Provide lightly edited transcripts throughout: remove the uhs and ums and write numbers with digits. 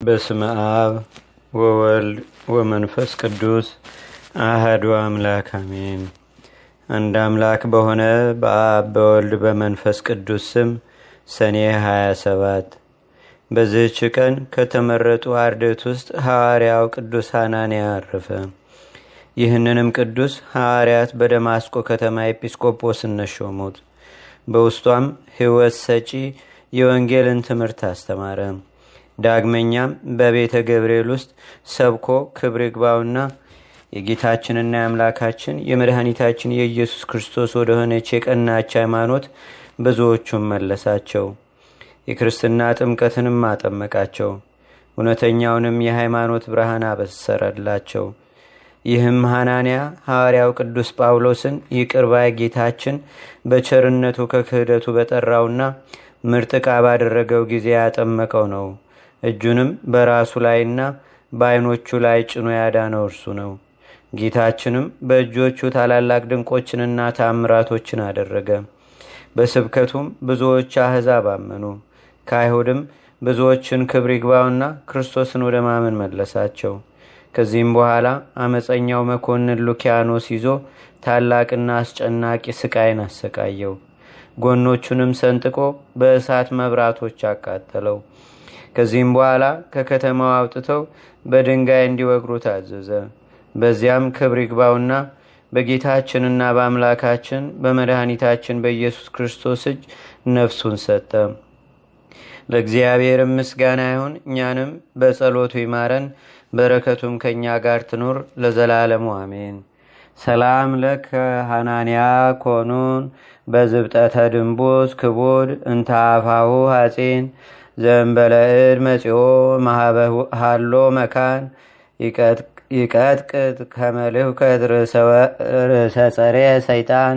በስመ አብ ወወልድ ወመንፈስ ቅዱስ አህዱ አምላክ አሜን። አንድ አምላክ በሆነ በአብ በወልድ በመንፈስ ቅዱስ ስም ሰኔ 27 በዚህች ቀን ከተመረጡ አርድእት ውስጥ ሐዋርያው ቅዱስ ሐናንያ አረፈ። ይህንንም ቅዱስ ሐዋርያት በደማስቆ ከተማ ኤጲስቆጶስነት ሾሙት። በውስጧም ሕይወት ሰጪ የወንጌልን ትምህርት አስተማረ። ዳግመኛም በቤተ ገብርኤል ውስጥ ሰብኮ ክብር ይግባውና የጌታችንና የአምላካችን የመድኃኒታችን የኢየሱስ ክርስቶስ ወደሆነች የቀናች ሃይማኖት ብዙዎቹን መለሳቸው። የክርስትና ጥምቀትንም አጠመቃቸው። እውነተኛውንም የሃይማኖት ብርሃን አበሰረላቸው። ይህም ሐናንያ ሐዋርያው ቅዱስ ጳውሎስን ይቅር ባይ ጌታችን በቸርነቱ ከክህደቱ በጠራውና ምርጥ ዕቃ ባደረገው ጊዜ ያጠመቀው ነው። እጁንም በራሱ ላይና በዓይኖቹ ላይ ጭኖ ያዳነው እርሱ ነው። ጌታችንም በእጆቹ ታላላቅ ድንቆችንና ታምራቶችን አደረገ። በስብከቱም ብዙዎች አሕዛብ አመኑ። ከአይሁድም ብዙዎችን ክብር ይግባውና ክርስቶስን ወደ ማመን መለሳቸው። ከዚህም በኋላ አመፀኛው መኮንን ሉኪያኖስ ይዞ ታላቅና አስጨናቂ ስቃይን አሰቃየው። ጎኖቹንም ሰንጥቆ በእሳት መብራቶች አቃጠለው። ከዚህም በኋላ ከከተማው አውጥተው በድንጋይ እንዲወግሩ ታዘዘ። በዚያም ክብር ይግባውና በጌታችንና በአምላካችን በመድኃኒታችን በኢየሱስ ክርስቶስ እጅ ነፍሱን ሰጠ። ለእግዚአብሔር ምስጋና ይሁን፣ እኛንም በጸሎቱ ይማረን፣ በረከቱም ከእኛ ጋር ትኑር ለዘላለሙ አሜን። ሰላም ለከ ሐናንያ ኮኑን በዝብጠተ ድንቡስ ክቡድ እንታፋሁ ሐፂን ዘንበለ እድ መጺኦ ማሃሎ መካን ይቀጥቅጥ ከመልህከት ርእሰ ጸሬ ሰይጣን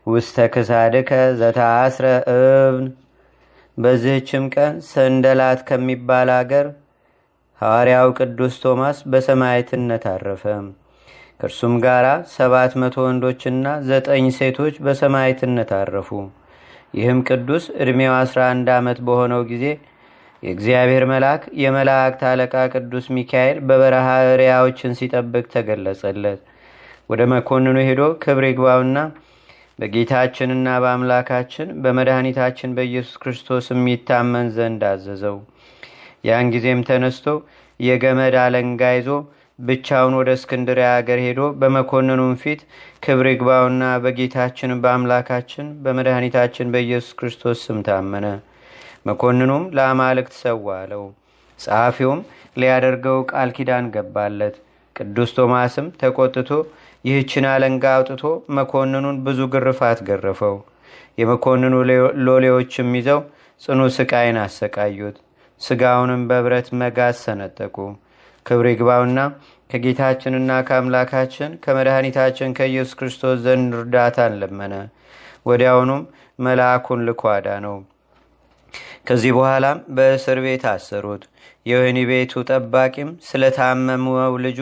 ውስተ ክሳድከ ዘተአስረ እብን። በዚህችም ቀን ሰንደላት ከሚባል አገር ሐዋርያው ቅዱስ ቶማስ በሰማዕትነት አረፈ። ከእርሱም ጋር 700 ወንዶችና 9 ሴቶች በሰማዕትነት አረፉ። ይህም ቅዱስ ዕድሜው 11 ዓመት በሆነው ጊዜ የእግዚአብሔር መልአክ የመላእክት አለቃ ቅዱስ ሚካኤል በበረሃ እሪያዎችን ሲጠብቅ ተገለጸለት። ወደ መኮንኑ ሄዶ ክብር ይግባውና በጌታችንና በአምላካችን በመድኃኒታችን በኢየሱስ ክርስቶስ የሚታመን ዘንድ አዘዘው። ያን ጊዜም ተነስቶ የገመድ አለንጋ ይዞ ብቻውን ወደ እስክንድርያ አገር ሄዶ በመኮንኑም ፊት ክብር ይግባውና በጌታችን በአምላካችን በመድኃኒታችን በኢየሱስ ክርስቶስ ስም ታመነ። መኮንኑም ለአማልክት ሰዋ አለው። ጸሐፊውም ሊያደርገው ቃል ኪዳን ገባለት። ቅዱስ ቶማስም ተቆጥቶ ይህችን አለንጋ አውጥቶ መኮንኑን ብዙ ግርፋት ገረፈው። የመኮንኑ ሎሌዎችም ይዘው ጽኑ ስቃይን አሰቃዩት። ስጋውንም በብረት መጋዝ ሰነጠቁ። ክብር ይግባውና ከጌታችንና ከአምላካችን ከመድኃኒታችን ከኢየሱስ ክርስቶስ ዘንድ እርዳታን ለመነ። ወዲያውኑም መልአኩን ልኮ አዳነው። ከዚህ በኋላም በእስር ቤት አሰሩት። የወህኒ ቤቱ ጠባቂም ስለታመመው ልጁ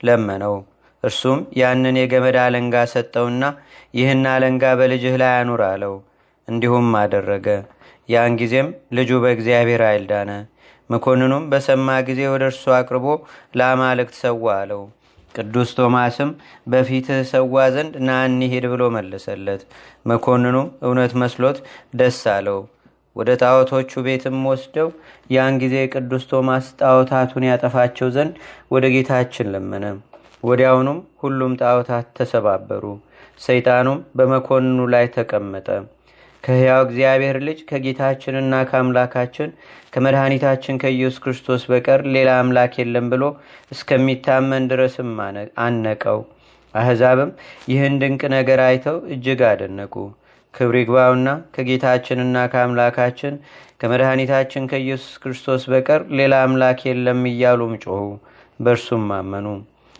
ለመነው። እርሱም ያንን የገመድ አለንጋ ሰጠውና ይህን አለንጋ በልጅህ ላይ አኑር አለው። እንዲሁም አደረገ። ያን ጊዜም ልጁ በእግዚአብሔር ኃይል ዳነ። መኮንኑም በሰማ ጊዜ ወደ እርሱ አቅርቦ ለአማልክት ሰዋ አለው። ቅዱስ ቶማስም በፊትህ ሰዋ ዘንድ ና እንሂድ ብሎ መለሰለት። መኮንኑም እውነት መስሎት ደስ አለው። ወደ ጣዖቶቹ ቤትም ወስደው ያን ጊዜ ቅዱስ ቶማስ ጣዖታቱን ያጠፋቸው ዘንድ ወደ ጌታችን ለመነ። ወዲያውኑም ሁሉም ጣዖታት ተሰባበሩ። ሰይጣኑም በመኮንኑ ላይ ተቀመጠ። ከሕያው እግዚአብሔር ልጅ ከጌታችንና ከአምላካችን ከመድኃኒታችን ከኢየሱስ ክርስቶስ በቀር ሌላ አምላክ የለም ብሎ እስከሚታመን ድረስም አነቀው። አሕዛብም ይህን ድንቅ ነገር አይተው እጅግ አደነቁ። ክብር ይግባውና ከጌታችንና ከአምላካችን ከመድኃኒታችን ከኢየሱስ ክርስቶስ በቀር ሌላ አምላክ የለም እያሉም ጮኹ። በእርሱም አመኑ።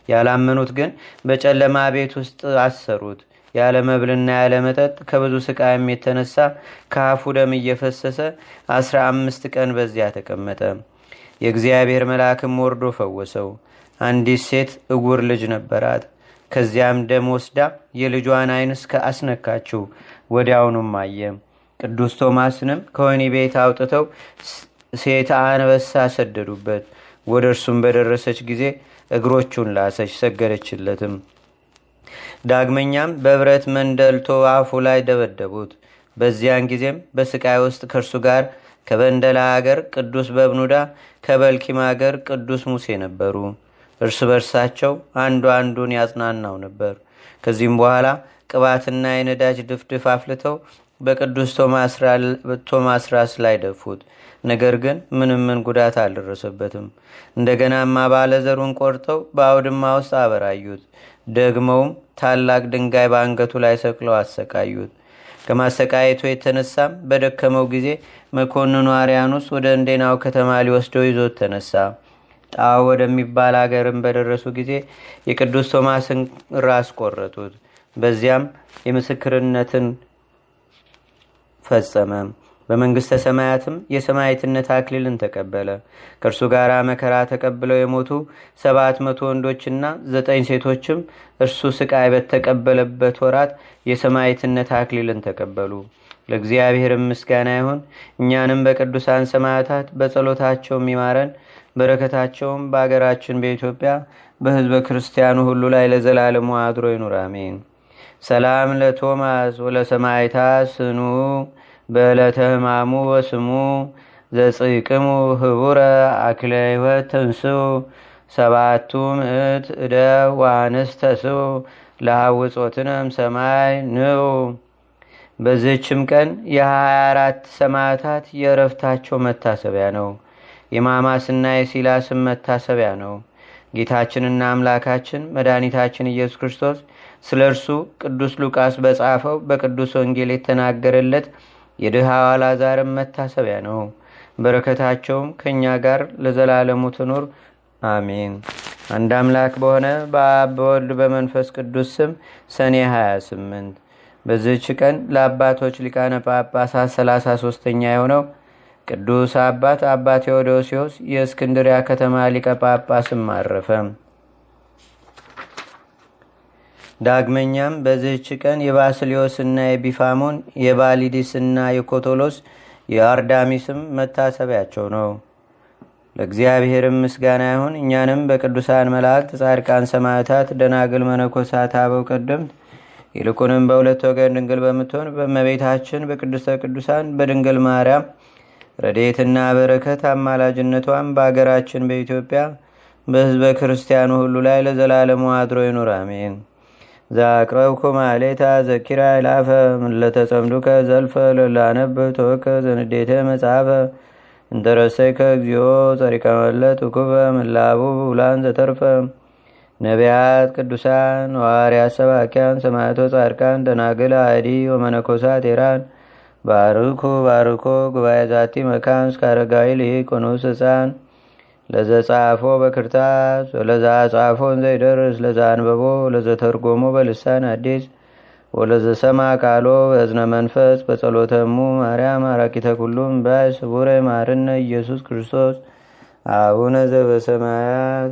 ያላመኑት ግን በጨለማ ቤት ውስጥ አሰሩት። ያለ መብልና ያለ መጠጥ ከብዙ ስቃይም የተነሳ ከአፉ ደም እየፈሰሰ 15 ቀን በዚያ ተቀመጠ። የእግዚአብሔር መልአክም ወርዶ ፈወሰው። አንዲት ሴት እውር ልጅ ነበራት። ከዚያም ደም ወስዳ የልጇን ዓይን እስከ አስነካችው። ወዲያውኑም አየ። ቅዱስ ቶማስንም ከወህኒ ቤት አውጥተው ሴት አንበሳ ሰደዱበት። ወደ እርሱም በደረሰች ጊዜ እግሮቹን ላሰች፣ ሰገደችለትም። ዳግመኛም በብረት መንደልቶ አፉ ላይ ደበደቡት። በዚያን ጊዜም በስቃይ ውስጥ ከእርሱ ጋር ከበንደላ አገር ቅዱስ በብኑዳ፣ ከበልኪም አገር ቅዱስ ሙሴ ነበሩ። እርስ በርሳቸው አንዱ አንዱን ያጽናናው ነበር። ከዚህም በኋላ ቅባትና የነዳጅ ድፍድፍ አፍልተው በቅዱስ ቶማስ ራስ ላይ ደፉት። ነገር ግን ምንም ምን ጉዳት አልደረሰበትም። እንደገናም አባለዘሩን ቆርጠው በአውድማ ውስጥ አበራዩት። ደግመውም ታላቅ ድንጋይ በአንገቱ ላይ ሰቅለው አሰቃዩት። ከማሰቃየቱ የተነሳም በደከመው ጊዜ መኮንኑ አርያኖስ ወደ እንዴናው ከተማ ሊወስደው ይዞት ተነሳ። ጣው ወደሚባል አገርም በደረሱ ጊዜ የቅዱስ ቶማስን ራስ ቆረጡት። በዚያም የምስክርነትን ፈጸመ። በመንግሥተ ሰማያትም የሰማዕትነት አክሊልን ተቀበለ። ከእርሱ ጋር መከራ ተቀብለው የሞቱ 700 ወንዶችና 9 ሴቶችም እርሱ ስቃይ በተቀበለበት ወራት የሰማዕትነት አክሊልን ተቀበሉ። ለእግዚአብሔርም ምስጋና ይሁን። እኛንም በቅዱሳን ሰማዕታት በጸሎታቸው ይማረን። በረከታቸውም በአገራችን በኢትዮጵያ በሕዝበ ክርስቲያኑ ሁሉ ላይ ለዘላለሙ አድሮ ይኑር፣ አሜን። ሰላም ለቶማስ ወለሰማዕታት ስኑ በዕለተ ሕማሙ ወስሙ ዘጽቅሙ ህቡረ አክለ ሕይወት ተንስኡ 700 እደ ዋንስተስኡ ለሐውጾትንም ሰማይ ንዑ። በዚህችም ቀን የ24 ሰማዕታት የእረፍታቸው መታሰቢያ ነው። የማማስና የሲላስም መታሰቢያ ነው። ጌታችንና አምላካችን መድኃኒታችን ኢየሱስ ክርስቶስ ስለ እርሱ ቅዱስ ሉቃስ በጻፈው በቅዱስ ወንጌል የተናገረለት የድሃው አልዓዛርም መታሰቢያ ነው። በረከታቸውም ከእኛ ጋር ለዘላለሙ ትኑር፣ አሜን። አንድ አምላክ በሆነ በአብ በወልድ በመንፈስ ቅዱስ ስም ሰኔ 28 በዚህች ቀን ለአባቶች ሊቃነ ጳጳሳት 33ኛ የሆነው ቅዱስ አባት አባ ቴዎዶሲዎስ የእስክንድሪያ ከተማ ሊቀ ጳጳስም አረፈ። ዳግመኛም በዚህች ቀን የባስልዮስና የቢፋሞን የባሊዲስና የኮቶሎስ የአርዳሚስም መታሰቢያቸው ነው። ለእግዚአብሔርም ምስጋና ይሁን። እኛንም በቅዱሳን መላእክት፣ ጻድቃን፣ ሰማዕታት፣ ደናግል፣ መነኮሳት፣ አበው ቀደምት ይልቁንም በሁለት ወገን ድንግል በምትሆን በእመቤታችን በቅድስተ ቅዱሳን በድንግል ማርያም ረድኤትና በረከት አማላጅነቷን በአገራችን በኢትዮጵያ በሕዝበ ክርስቲያኑ ሁሉ ላይ ለዘላለሙ አድሮ ይኑር፣ አሜን። ዛቅረብኩ ማሌታ ዘኪራ ይላፈ ለተጸምዱከ ዘልፈ ለላነብ ተወከ ዘንዴተ መጽሐፈ እንተረሰይከ እግዚኦ ጸሪቀ መለት ውኩበ ምላቡ ውላን ዘተርፈ ነቢያት፣ ቅዱሳን፣ ሐዋርያት፣ ሰባኪያን፣ ሰማዕቶ፣ ጻድቃን፣ ደናግል፣ አዲ ወመነኮሳት ቴራን ባርኩ ባርኮ ጉባኤ ዛቲ መካን እስከ አረጋዊ ልሂቅ ወንዑስ ሕፃን ለዘጻፎ በክርታስ ወለዛ ጻፎን ዘይደርስ ለዛ አንበቦ ለዘተርጎሞ በልሳን አዲስ ወለዘሰማ ቃሎ በእዝነ መንፈስ በጸሎተሙ ማርያም አራቂተ ኩሉም ባይ ስቡረ ማርነ ኢየሱስ ክርስቶስ። አቡነ ዘበሰማያት